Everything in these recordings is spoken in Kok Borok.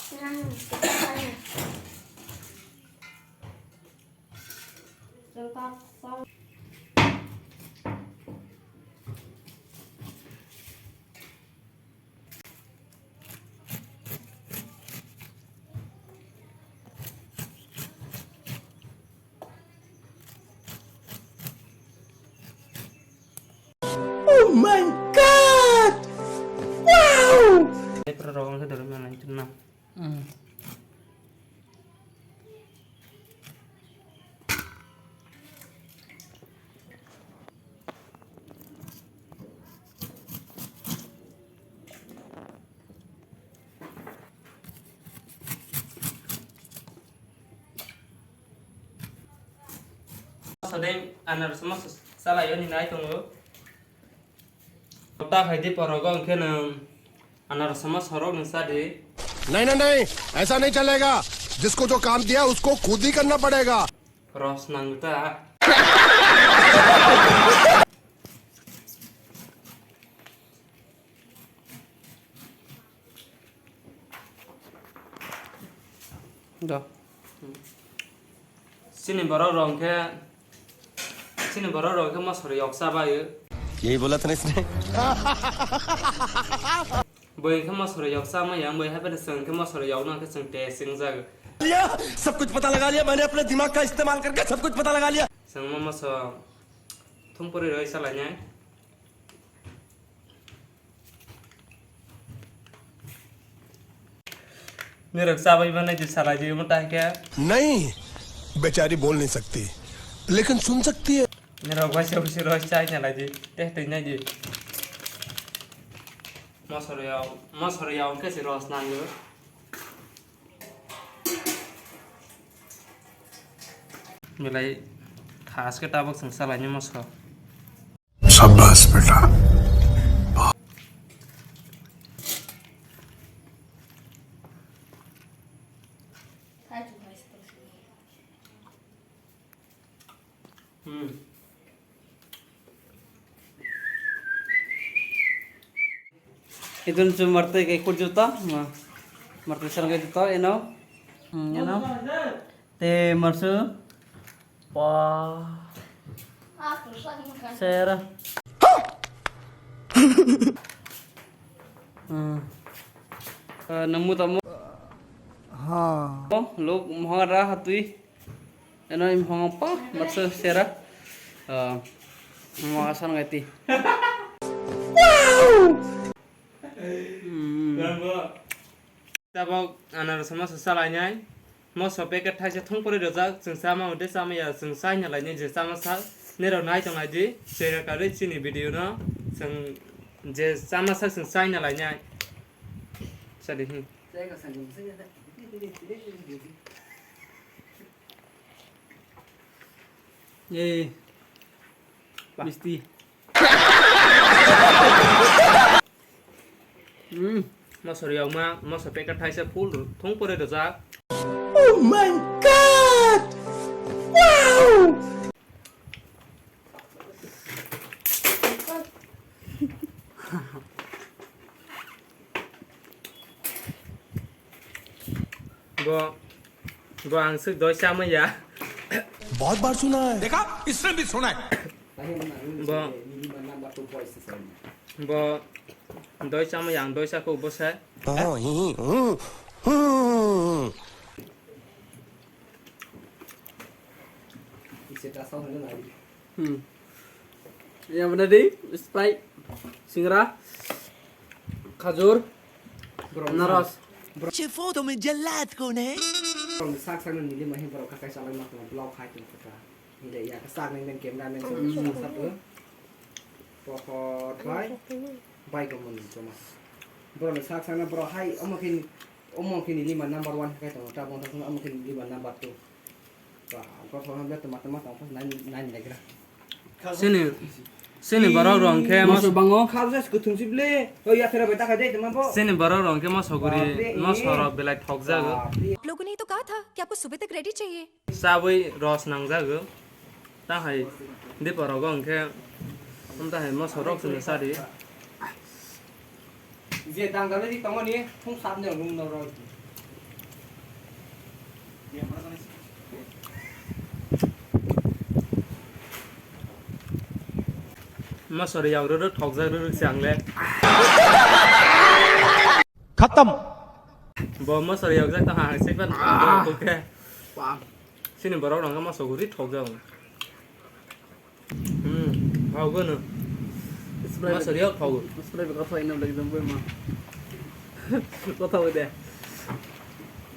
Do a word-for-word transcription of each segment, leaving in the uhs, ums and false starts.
Oh my God! Wow! Lepra rok ang khe dolo manai tuna. Sadeng anaros ma salai oni nai tongo. Ta hai di porogo hwnkhe nwng anaros ma sorok nwng sa di. नहीं, नहीं, नहीं, ऐसा नहीं चलेगा। जिसको जो काम दिया, उसको खुद ही करना पड़ेगा। Ros nang ta. Do. Chini borok rok khe, chini borok rok khe mosori yok cha bai. Yahi bola tha na isne. Boi khe mosori yok cha mai yang, boi hai phano chwng khe mosori yok no khe chwng test wng jak. लिया, सब कुछ पता लगा लिया मैंने अपने दिमाग का इस्तेमाल करके सब कुछ पता लगा लिया। Chwng mo moso thung pori roi cha lai nai. Nirok chabai manai di salai di mo tai khe. नहीं, बेचारी बोल नहीं सकती, लेकिन सुन सकती है। Nirok bai se usi roi chai na lai di. Teh tei nai di. Mosoro yao, mosoro yao khe se ros nango. Belai thas khe tabok chwng salai ni moso. शाबाश बेटा। Hmm. Idun chu martwi kai khurju ta, ma-, martwi sarang kai ta, eno. Hmm, eno. Te marsu. Pa. Sera. Hmm. Eh, namu tamu. Ha. Oh, lok mohara hatui. Eno im hong pa, matsa sera. Ah, mo asan ngai ti. Hmm. Tabok anaros moso salai nai. Moso packet thaisa thung pore rojak, chwng chama ude chama ya, chwng chai na lai nai je chama sa. Nero nai tong lai di, sera kare chini video no, chwng je chama sa chwng chai na lai nai. Sadi hi. Ei. Ba. Misti. Hmm. Mosor yokma, mosor packet thaisa full thung pore rojak. Oh my God! Wow! Bo, bo ang swk doi chamaya. बहुत बार सुना है। देखा, इसने भी सुना है। Bo, bo doi chamaya ang doi chakho bo se. Oh, hi, hi, hmm, hmm. Hmm. Ya, mana di? Sprite, singra, khajur, anaros. Che photo mein jallad kaun hai? Borok ni sak sak no nili mahi borok kakai chalai ma tong vlog khai tong kha. Hile ya ka sak nang nang camera man sa sa tu. Pohor bai, bai ko mun joma. Borok ni sak sak no borok hai omo khe ni, omo khe ni lima number one khai tong ta bon ta omo khe ni lima number two. Sini, sini borok rok hwnkhe moso bango. Sini borok rok hwnkhe moso guri, moso rok belai thokjago. आप लोगों ने ही तो कहा था कि आपको सुबह तक रेडी चाहिए। Chabwi ros nangjago. Ta hai dipor rogo hwnkhe, um, ta hai moso rok chwngno chadi. Je dang dang di tongmani, thung sap ni room no rw. Masori yag rwrwk thokjak rwrwk se ang le. Khatam. Bo masori yag jak ta ha se ban. Ah. Oke. Wah. Sini borok rang ma soguri thokjak. Hmm, thok gano. Sprite. Masori yag thok. Sprite ko thok ina lagi dong ma. Ko thok de.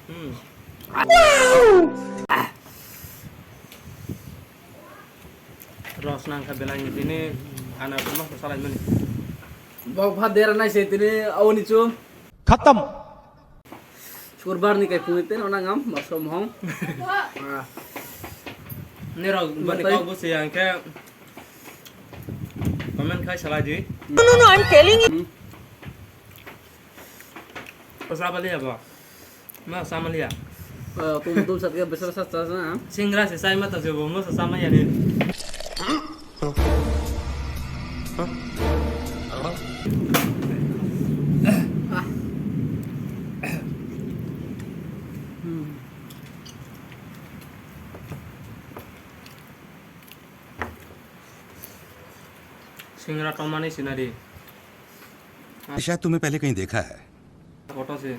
Hmm. Ros nang kha belai ni tini ana kuma salai mani. Bok pha dera nai se tini awni chu. Khatam. Shurbar ni kai phung ten ona ngam masom hong. Ah. Nero bani Matai. Kau busi yang ke comment khai salai di. No, no, no, I'm telling you. Hmm. Pasal bali ya ba. Ma sama liya. Eh, tum, tum sat ke besar sat sat na. Singra se sai mata se bo mo sa sama ya ni. Singra tomani sinari. शायद तुम्हें पहले कहीं देखा है। Photo se.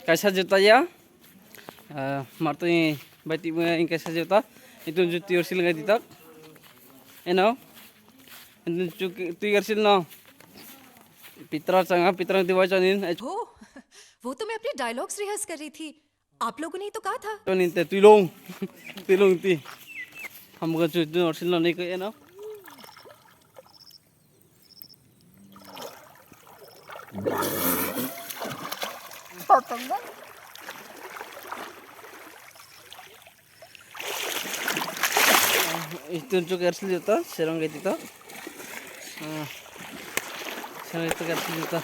Kaisa juta ya. Ah, martwi bai twi bai kaisa juta. Itu juti orsil ngai ditak. Eno. Itu juti orsil no. Pitra changa, pitra ngai diwai chanin. Oh, वो तो मैं अपने डायलॉग्स रिहर्स कर रही थी। आप लोगों ने ही तो कहा था। Chanin te tuilong. Tuilong ti. Hamuka juti orsil no ni ko eno. Itun chuk ersil jota, serong gai tito. Ah, serong gai tito ersil jota.